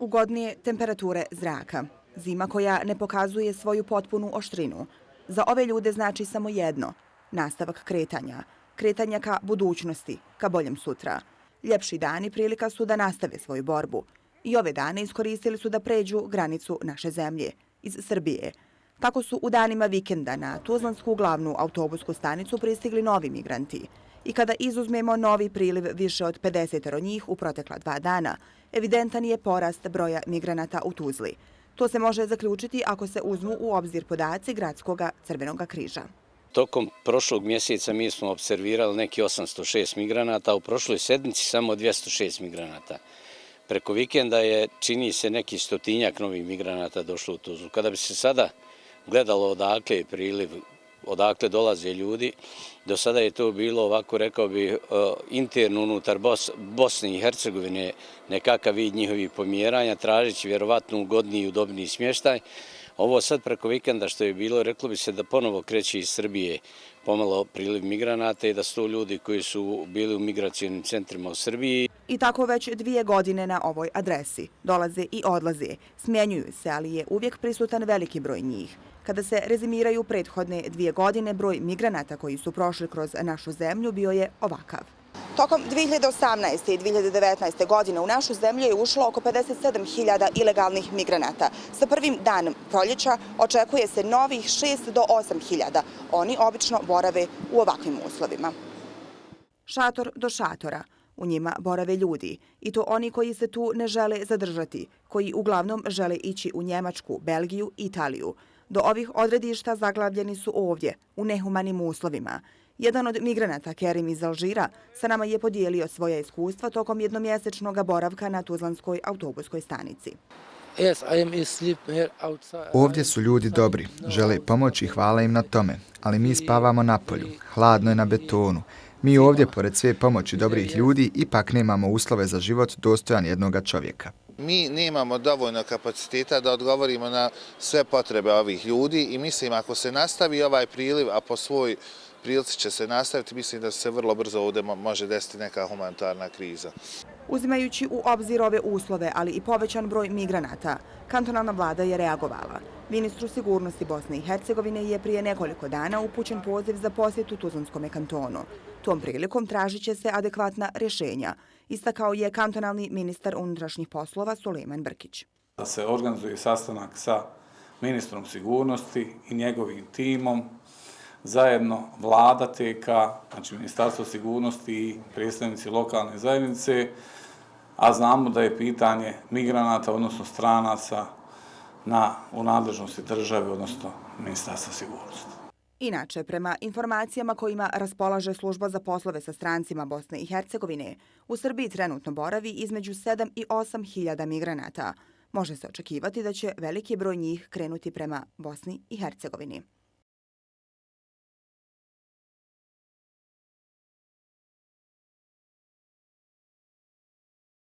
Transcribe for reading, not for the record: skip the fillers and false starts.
ugodnije temperature zraka, zima koja ne pokazuje svoju potpunu oštrinu. Za ove ljude znači samo jedno – nastavak kretanja. Kretanja ka budućnosti, ka boljem sutra. Ljepši dani prilika su da nastave svoju borbu. I ove dane iskoristili su da pređu granicu naše zemlje, iz Srbije. Tako su u danima vikenda na Tuzlansku glavnu autobusku stanicu pristigli novi migranti. I kada izuzmemo novi priliv više od 50 njih u protekla 2 dana, evidentan je porast broja migranata u Tuzli. To se može zaključiti ako se uzmu u obzir podaci Gradskog Crvenog križa. Tokom prošlog mjeseca mi smo observirali neki 806 migranata, a u prošloj sedmici samo 206 migranata. Preko vikenda je, čini se, neki 100-tinjak novih migranata došlo u Tuzlu. Kada bi se sada gledalo odakle je priliv, odakle dolaze ljudi, do sada je to bilo, ovako rekao bi, interno unutar Bosne i Hercegovine nekakav vid njihovih pomjeranja, tražeći vjerovatno ugodniji i udobniji smještaj. Ovo sad preko vikenda što je bilo, reklo bi se da ponovo kreće iz Srbije pomalo priliv migranata i da su to ljudi koji su bili u migracijnim centrima u Srbiji. I tako već 2 godine na ovoj adresi. Dolaze i odlaze. Smjenjuju se, ali je uvijek prisutan veliki broj njih. Kada se rezimiraju prethodne 2 godine, broj migranata koji su prošli kroz našu zemlju bio je ovakav. Tokom 2018. i 2019. godine u našu zemlju je ušlo oko 57.000 ilegalnih migranata. Sa prvim danom proljeća očekuje se novih 6 do 8.000. Oni obično borave u ovakvim uslovima. Šator do šatora. U njima borave ljudi. I to oni koji se tu ne žele zadržati, koji uglavnom žele ići u Njemačku, Belgiju i Italiju. Do ovih odredišta zaglavljeni su ovdje, u nehumanim uslovima. Jedan od migranata, Kerim iz Alžira, sa nama je podijelio svoje iskustva tokom jednomjesečnog boravka na Tuzlanskoj autobuskoj stanici. Ovdje su ljudi dobri, žele pomoći i hvala im na tome, ali mi spavamo na polju, hladno je na betonu. Mi ovdje, pored sve pomoći dobrih ljudi, ipak nemamo uslove za život dostojan jednoga čovjeka. Mi nemamo dovoljno kapaciteta da odgovorimo na sve potrebe ovih ljudi i mislim ako se nastavi ovaj priliv, a po svoj prilici će se nastaviti, mislim da se vrlo brzo ovdje može desiti neka humanitarna kriza. Uzimajući u obzir ove uslove, ali i povećan broj migranata, kantonalna vlada je reagovala. Ministru sigurnosti Bosne i Hercegovine je prije nekoliko dana upućen poziv za posjetu Tuzlanskom kantonu. Tom prilikom tražit će se adekvatna rješenja, istakao je kantonalni ministar unutrašnjih poslova Sulejman Brkić. Da se organizuje sastanak sa ministrom sigurnosti i njegovim timom, zajedno vlada TK, znači Ministarstvo sigurnosti i predstavnici lokalne zajednice, a znamo da je pitanje migranata, odnosno stranaca, u nadležnosti države, odnosno Ministarstva sigurnosti. Inače, prema informacijama kojima raspolaže Služba za poslove sa strancima Bosne i Hercegovine, u Srbiji trenutno boravi između 7 i 8.000 migranata. Može se očekivati da će veliki broj njih krenuti prema Bosni i Hercegovini.